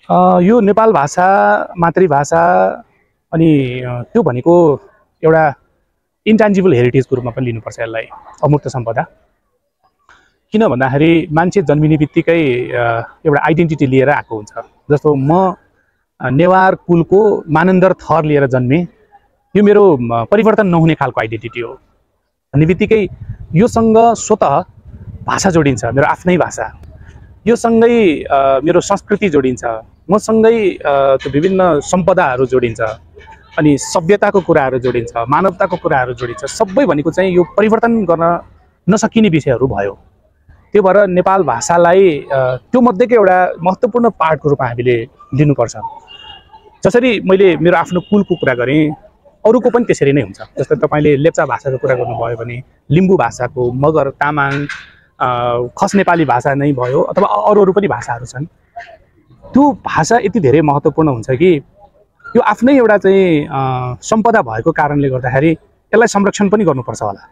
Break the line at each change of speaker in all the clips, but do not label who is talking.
यो नेपाल भाषा मातृभाषा अनि त्यो भनेको एउटा इन्टान्जिबल हेरिटेजको रूपमा पनि लिनुपर्छ यसलाई, अमूर्त सम्पदा। किन भन्दाखेरि मान्छे जन्मिने बित्तिकै एउटा आइडेन्टिटी लिएर आएको हुन्छ। जस्तो म नेवार कुलको मानन्दर थर लिएर जन्मेँ, यो मेरो परिवर्तन नहुने खालको आइडेन्टिटी हो भन्ने बित्तिकै योसँग स्वतः भाषा जोडिन्छ, मेरो आफ्नै भाषा। यो सँगै मेरो संस्कृति जोडिन्छ, मसँगै त्यो विभिन्न सम्पदाहरू जोडिन्छ, अनि सभ्यताको कुराहरू जोडिन्छ, मानवताको कुराहरू जोडिन्छ। सबै भनेको चाहिँ यो परिवर्तन गर्न नसकिने विषयहरू भयो। त्यो भएर नेपाल भाषालाई त्यो मध्येको एउटा महत्त्वपूर्ण पार्टको रूपमा हामीले लिनुपर्छ। जसरी मैले मेरो आफ्नो कुलको कुरा गरेँ, अरूको पनि त्यसरी नै हुन्छ। जस्तै तपाईँले लेप्चा भाषाको कुरा गर्नुभयो भने लिम्बू भाषाको, मगर, तामाङ, खस नेपाली भाषा नै भयो, अथवा अरू पनि भाषाहरू छन्। त्यो भाषा यति धेरै महत्त्वपूर्ण हुन्छ कि यो आफ्नै एउटा चाहिँ सम्पदा भएको कारणले गर्दाखेरि यसलाई संरक्षण पनि गर्नुपर्छ होला।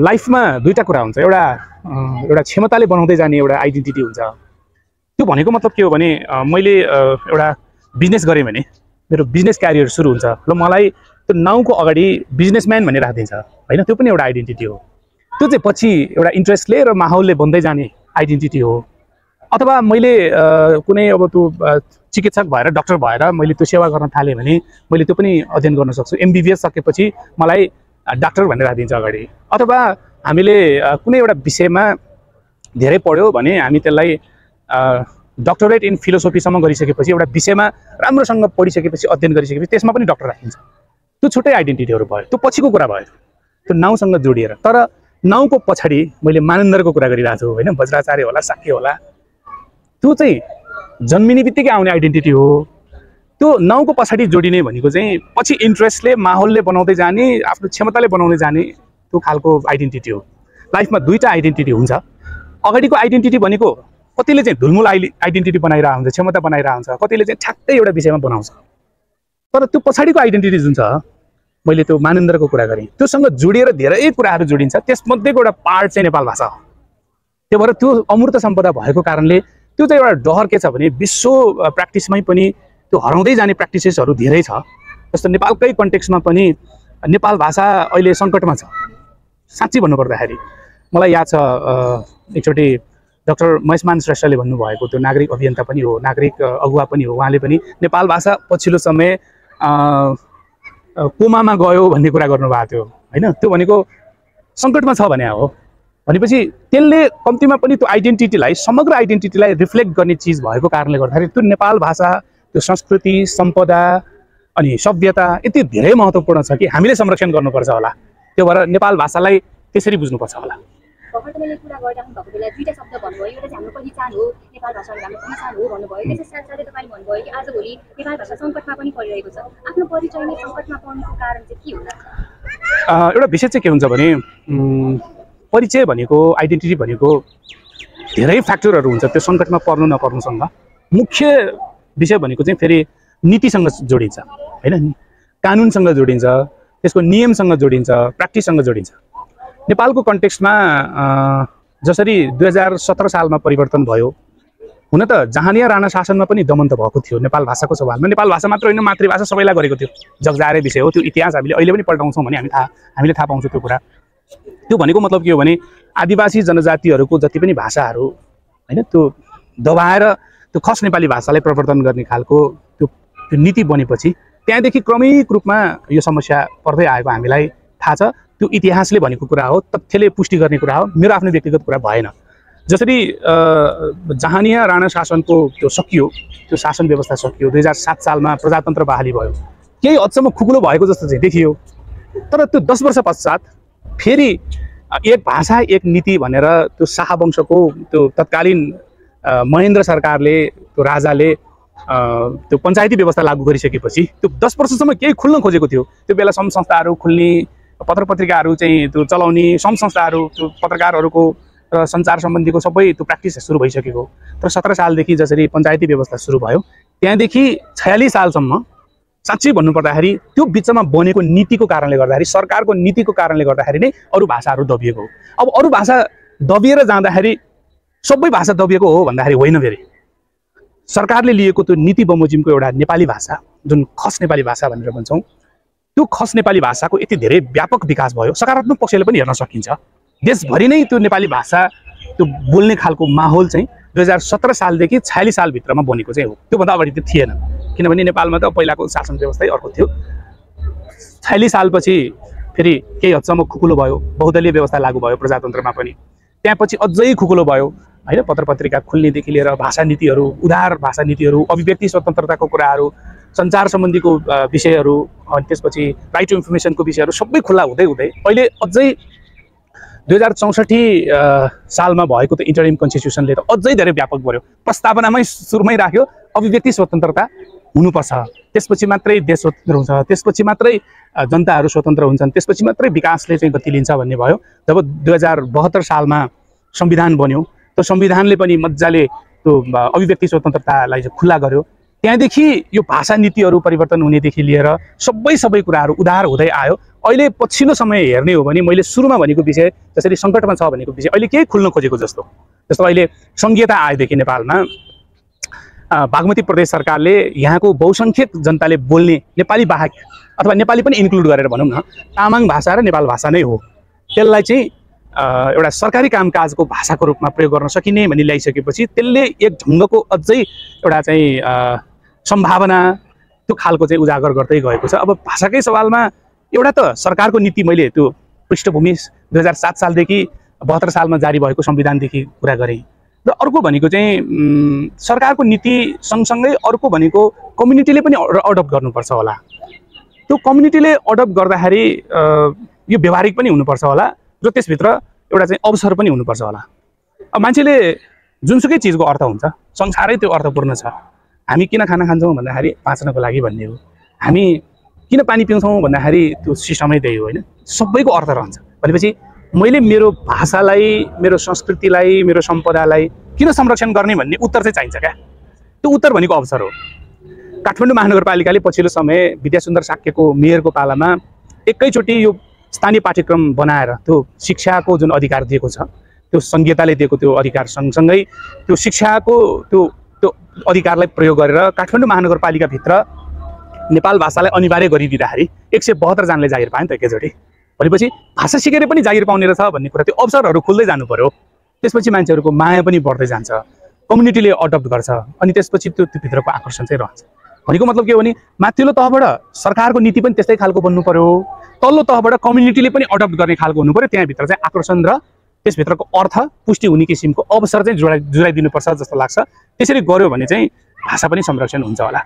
लाइफमा दुईटा कुरा हुन्छ, एउटा क्षमताले बनाउँदै जाने एउटा आइडेन्टिटी हुन्छ। त्यो भनेको मतलब के हो भने मैले एउटा बिजनेस गरेँ भने मेरो बिजनेस क्यारियर सुरु हुन्छ र मलाई त्यो नाउँको अगाडि बिजनेसम्यान भन्ने राखिदिन्छ होइन, त्यो पनि एउटा आइडेन्टिटी हो। त्यो चाहिँ पछि एउटा इन्ट्रेस्टले र माहौलले बन्दै जाने आइडेन्टिटी हो। अथवा मैले कुनै अब त्यो चिकित्सक भएर डक्टर भएर मैले त्यो सेवा गर्न थालेँ भने मैले त्यो पनि अध्ययन गर्न सक्छु। MBBS सकेपछि मलाई डाक्टर भनेर राखिदिन्छ अगाडि। अथवा हामीले कुनै एउटा विषयमा धेरै पढ्यो भने हामी त्यसलाई डक्टरेट इन फिलोसोफीसम्म गरिसकेपछि, एउटा विषयमा राम्रोसँग पढिसकेपछि, अध्ययन गरिसकेपछि त्यसमा पनि डक्टर राखिन्छ। त्यो छुट्टै आइडेन्टिटीहरू भयो, त्यो पछिको कुरा भयो, त्यो नाउँसँग जोडिएर। तर नाउँको पछाडि मैले मानन्दरको कुरा गरिरहेको छु होइन, वज्राचार्य होला, शाक्य होला, त्यो चाहिँ जन्मिने बित्तिकै आउने आइडेन्टिटी हो। त्यो नाउँको पछाडि जोडिने भनेको चाहिँ पछि इन्ट्रेस्टले, माहौलले बनाउँदै जाने, आफ्नो क्षमताले बनाउँदै जाने त्यो खालको आइडेन्टिटी हो। लाइफमा दुईटा आइडेन्टिटी हुन्छ। अगाडिको आइडेन्टिटी भनेको कतिले चाहिँ धुलमुल आइडेन्टिटी बनाइरहेको हुन्छ, क्षमता बनाइरहेको हुन्छ, कतिले चाहिँ ठ्याक्कै एउटा विषयमा बनाउँछ। तर त्यो पछाडिको आइडेन्टिटी जुन छ, मैले त्यो मानन्दरको कुरा गरेँ, त्योसँग जोडिएर धेरै कुराहरू जोडिन्छ। त्यसमध्येको एउटा पार्ट चाहिँ नेपाल भाषा हो। त्यो भएर त्यो अमूर्त सम्पदा भएको कारणले त्यो चाहिँ एउटा डर के छ भने विश्व प्र्याक्टिसमै पनि त्यो हराउँदै जाने प्र्याक्टिसेसहरू धेरै छ। जस्तो नेपालकै कन्टेक्स्टमा पनि नेपाल भाषा अहिले सङ्कटमा छ। साँच्चै भन्नुपर्दाखेरि मलाई याद छ एकचोटि डाक्टर महेशमान श्रेष्ठले भन्नुभएको, त्यो नागरिक अभियन्ता पनि हो, नागरिक अगुवा पनि हो, उहाँले पनि नेपाल भाषा पछिल्लो समय कोमामा गयो भन्ने कुरा गर्नुभएको थियो होइन। त्यो भनेको सङ्कटमा छ भने हो भनेपछि त्यसले कम्तीमा पनि त्यो आइडेन्टिटीलाई, समग्र आइडेन्टिटीलाई रिफ्लेक्ट गर्ने चिज भएको कारणले गर्दाखेरि त्यो नेपाल भाषा, त्यो संस्कृति, सम्पदा अनि सभ्यता यति धेरै महत्त्वपूर्ण छ कि हामीले संरक्षण गर्नुपर्छ होला। त्यो भएर नेपाल भाषालाई त्यसरी बुझ्नुपर्छ होला।
तपाईले कुरा गरिराख्नु भएको बेला दुईटा शब्द भन्नुभयो, एउटा चाहिँ हाम्रो पहिचान हो, नेपाल भाषा हाम्रो पहिचान हो भन्नुभयो। त्यसै साथसाथै तपाईले भन्नुभयो कि आजभोलि नेपाल भाषा सङ्कटमा पनि परिरहेको छ। आफ्नो परिचय नै सङ्कटमा पर्नुको कारण चाहिँ के होला?
एउटा विषय चाहिँ के हुन्छ भने परिचय भनेको, आइडेन्टिटी भनेको धेरै फ्याक्टरहरू हुन्छ त्यो सङ्कटमा पर्नु नपर्नुसँग। मुख्य विषय भनेको चाहिँ फेरि नीतिसँग जोडिन्छ होइन, कानुनसँग जोडिन्छ, त्यसको नियमसँग जोडिन्छ, प्र्याक्टिससँग जोडिन्छ। नेपालको कन्टेक्स्टमा जसरी 2017 सालमा परिवर्तन भयो, हुन त जहानिया राणा शासनमा पनि दमन त भएको थियो नेपाल भाषाको सवालमा। नेपाल भाषा मात्र होइन, मातृभाषा सबैलाई गरेको थियो, जगजारे विषय हो। त्यो इतिहास हामीले अहिले पनि पल्टाउँछौँ भने हामीले थाहा पाउँछौँ त्यो कुरा। त्यो भनेको मतलब के हो भने आदिवासी जनजातिहरूको जति पनि भाषाहरू होइन, त्यो दबाएर त्यो खस नेपाली भाषालाई प्रवर्तन गर्ने खालको त्यो नीति बनेपछि त्यहाँदेखि क्रमिक रूपमा यो समस्या पर्दै आएको हामीलाई थाहा छ। त्यो इतिहासले भनेको कुरा हो, तथ्यले पुष्टि गर्ने कुरा हो, मेरो आफ्नो व्यक्तिगत कुरा भएन। जसरी जहानिया राणा शासनको त्यो सकियो, त्यो शासन व्यवस्था सकियो, 2007 सालमा प्रजातन्त्र बहाली भयो, केही हदसम्म खुकुलो भएको जस्तो चाहिँ देखियो। तर त्यो 10 वर्ष पश्चात फेरि एक भाषा एक नीति भनेर त्यो शाहवंशको त्यो तत्कालीन महेन्द्र सरकारले, त्यो राजाले त्यो पञ्चायती व्यवस्था लागू गरिसकेपछि त्यो 10 वर्षसम्म केही खुल्न खोजेको थियो। त्यो बेला सङ्घ संस्थाहरू खुल्ने, पत्र पत्रिकाहरू चाहिँ त्यो चलाउने, सङ्घ संस्थाहरू, त्यो पत्रकारहरूको र सञ्चार सम्बन्धीको सबै त्यो प्र्याक्टिस सुरु भइसकेको। तर 17 सालदेखि जसरी पञ्चायती व्यवस्था सुरु भयो, त्यहाँदेखि 46 सालसम्म साँच्चै भन्नुपर्दाखेरि त्यो बिचमा बनेको नीतिको कारणले गर्दाखेरि, सरकारको नीतिको कारणले गर्दाखेरि नै अरू भाषाहरू दबिएको हो। अब अरू भाषा दबिएर जाँदाखेरि सबै भाषा दबिएको हो भन्दाखेरि होइन। फेरि सरकारले लिएको त्यो नीति बमोजिमको एउटा नेपाली भाषा जुन खस नेपाली भाषा भनेर भन्छौँ, त्यो खस नेपाली भाषाको यति धेरै व्यापक विकास भयो, सकारात्मक पक्षले पनि हेर्न सकिन्छ। देशभरि नै त्यो नेपाली भाषा त्यो बोल्ने खालको माहौल चाहिँ 2017 सालदेखि 46 सालभित्रमा बनेको चाहिँ हो। त्योभन्दा अगाडि त्यो थिएन, किनभने नेपालमा त पहिलाको शासन व्यवस्थै अर्को थियो। 46 सालपछि फेरि केही हदसम्म खुकुलो भयो, बहुदलीय व्यवस्था लागू भयो प्रजातन्त्रमा पनि। त्यसपछि अझै खुकुलो भयो हैन, पत्र पत्रिका खुल्नेदेखि लिएर भाषा नीतिहरू, उदार भाषा नीतिहरू, अभिव्यक्ति स्वतन्त्रताको कुराहरू, सञ्चार सम्बन्धीको विषयहरू, अनि त्यसपछि राइट टु इन्फर्मेसनको विषयहरू सबै खुल्ला हुँदै हुँदै अहिले अझै 2064 सालमा भएको त्यो इन्टरिम कन्स्टिट्युसनले त अझै धेरै व्यापक गर्यो। प्रस्तावनामै सुरुमै राख्यो अभिव्यक्ति स्वतन्त्रता हुनुपर्छ, त्यसपछि मात्रै देश स्वतन्त्र हुन्छ, त्यसपछि मात्रै जनताहरू स्वतन्त्र हुन्छन्, त्यसपछि मात्रै विकासले चाहिँ गति लिन्छ भन्ने भयो। जब 2072 सालमा संविधान बन्यो, त्यो संविधानले पनि मजाले त्यो अभिव्यक्ति स्वतन्त्रतालाई चाहिँ खुल्ला गर्यो। त्यहाँदेखि यो भाषा नीतिहरू परिवर्तन हुनेदेखि लिएर सबै कुराहरू उदार हुँदै आयो। अहिले पछिल्लो समय हेर्ने हो भने मैले सुरुमा भनेको विषय जसरी सङ्कटमा छ भनेको विषय अहिले केही खुल्न खोजेको जस्तो अहिले संघीयता आएदेखि नेपालमा बागमती प्रदेश सरकारले यहाँको बहुसङ्ख्यक जनताले बोल्ने नेपाली बाहेक अथवा नेपाली पनि इन्क्लुड गरेर भनौँ न तामाङ भाषा र नेपाल भाषा नै हो, त्यसलाई चाहिँ एउटा सरकारी कामकाजको भाषाको रूपमा प्रयोग गर्न सकिने भन्ने ल्याइसकेपछि त्यसले एक ढङ्गको अझै एउटा चाहिँ सम्भावना त्यो खालको चाहिँ उजागर गर्दै गएको छ। अब भाषाकै सवालमा एउटा त सरकारको नीति मैले त्यो पृष्ठभूमि 2007 सालदेखि 72 सालमा जारी भएको संविधानदेखि कुरा गरेँ र अर्को भनेको चाहिँ सरकारको नीति सँगसँगै अर्को भनेको कम्युनिटीले पनि अडप्ट गर्नुपर्छ होला। त्यो कम्युनिटीले अडप्ट गर्दाखेरि यो व्यवहारिक पनि हुनुपर्छ होला र त्यसभित्र एउटा चाहिँ अवसर पनि हुनुपर्छ होला। अब मान्छेले जुनसुकै चिजको अर्थ हुन्छ, संसारै त्यो अर्थपूर्ण छ। हामी किन खाना खान्छौँ भन्दाखेरि बाँच्नको लागि भन्ने हो, हामी किन पानी पिउँछौँ भन्दाखेरि त्यो सिस्टमै त्यही हो होइन, सबैको अर्थ रहन्छ। भनेपछि मैले मेरो भाषालाई, मेरो संस्कृतिलाई, मेरो सम्पदालाई किन संरक्षण गर्ने भन्ने उत्तर चाहिँ चाहिन्छ क्या। त्यो उत्तर भनेको अवसर हो। काठमाडौँ महानगरपालिकाले पछिल्लो समय विद्यासुन्दर साक्यको मेयरको पालामा एकैचोटि यो स्थानीय पाठ्यक्रम बनाएर त्यो शिक्षाको जुन अधिकार दिएको छ, त्यो संघीयताले दिएको त्यो अधिकार सँगसँगै त्यो शिक्षाको त्यो अधिकारलाई प्रयोग गरेर काठमाडौँ महानगरपालिकाभित्र नेपाल भाषालाई अनिवार्य गरिदिँदाखेरि 172 जनाले जागिर पाए नि त एकैचोटि। भनेपछि भाषा सिकेर पनि जागिर पाउने रहेछ भन्ने कुरा, त्यो अवसरहरू खुल्दै जानु पर्यो। त्यसपछि मान्छेहरूको माया पनि बढ्दै जान्छ, कम्युनिटीले अडप्ट गर्छ, अनि त्यसपछि त्यो भित्रको आकर्षण चाहिँ रहन्छ। भनेको मतलब के हो भने माथिल्लो तहबाट सरकारको नीति पनि त्यस्तै खालको बन्नु पर्यो, तल्लो तहबाट कम्युनिटीले पनि अडप्ट गर्ने खालको हुनु पर्यो। त्यहाँभित्र चाहिँ आकर्षण र त्यसभित्रको अर्थ पुष्टि हुने किसिमको अवसर चाहिँ जुराइदिनुपर्छ जस्तो लाग्छ। त्यसरी गर्यो भने चाहिँ भाषा पनि संरक्षण हुन्छ होला।